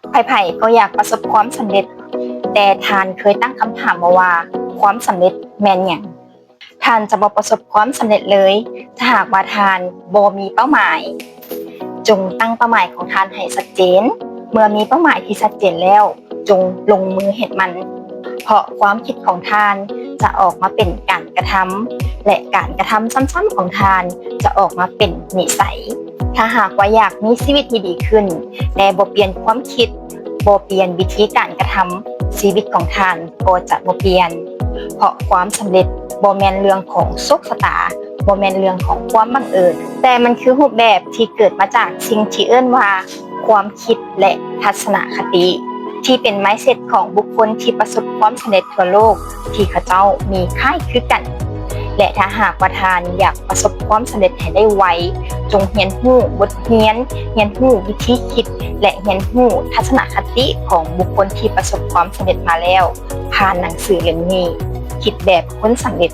ໃຜໆກໍຢາກປະສົບຄວາມສຳເລັດ, ແຕ່ທ່ານເຄີຍຕັ້ງຄຳຖາມບໍ່ວ່າ ຄວາມສຳເລັດແມ່ນຫຍັງ? ທ່ານຈະບໍ່ປະສົບຄວາມສຳເລັດເລີຍ ຖ້າຫາກວ່າທ່ານບໍ່ມີເປົ້າໝາຍ. ຈົ່ງຕັ້ງເປົ້າໝາຍຂອງທ່ານໃຫ້ຊັດເຈນ. ເມື່ອມີເປົ້າໝາຍທີ່ຊັດເຈນແລ້ວ, ຈົ່ງລົງມືເຮັດມັນ, ເພາະຄວາມຄິດຂອງທ່ານຈະອອກມາເປັນການກະທຳ ແລະ ການກະທຳຊ້ຳໆຂອງທ່ານຈະອອກມາເປັນນິໄສ. ຖ້າຫາກວ່າຢາກມີຊີວິດທີ່ດີຂຶ້ນ, ແຕ່ບໍ່ປ່ຽນຄວາມຄິດ, ບໍ່ປ່ຽນວິທີການກະທຳ, ຊີວິດຂອງທ່ານກໍຈະບໍ່ປ່ຽນ. ເພາະຄວາມສຳເລັດບໍ່ແມ່ນເລື່ອງຂອງໂຊກຊະຕາ, ບໍ່ແມ່ນເລື່ອງຂອງຄວາມບັງເອີນ, ແຕ່ມັນຄືຮູບແບບທີ່ເກີດມາຈາກສິ່ງທີ່ເອີ້ນວ່າ ຄວາມຄິດ ແລະ ທັດສະນະຄະຕິ ທີ່ເປັນ mindset ຂອງບຸກຄົນທີ່ປະສົບຄວາມສຳເລັດທົ່ວໂລກ ທີ່ເຂົາເຈົ້າມີຄ້າຍຄືກັນ. ແລະ ຖ້າຫາກວ່າທ່ານຢາກປະສົບຄວາມສຳເລັດໃຫ້ໄດ້ໄວ, ຈົ່ງຮຽນຮູ້ບົດຮຽນ, ຮຽນຮູ້ວິທີຄິດ ແລະ ຮຽນຮູ້ທັດສະນະຄະຕິຂອງບຸກຄົນທີ່ປະສົບຄວາມສຳເລັດມາແລ້ວ ຜ່ານໜັງສືເຫຼັ້ມນີ້, ຄິດແບບຄົນສຳເລັດ.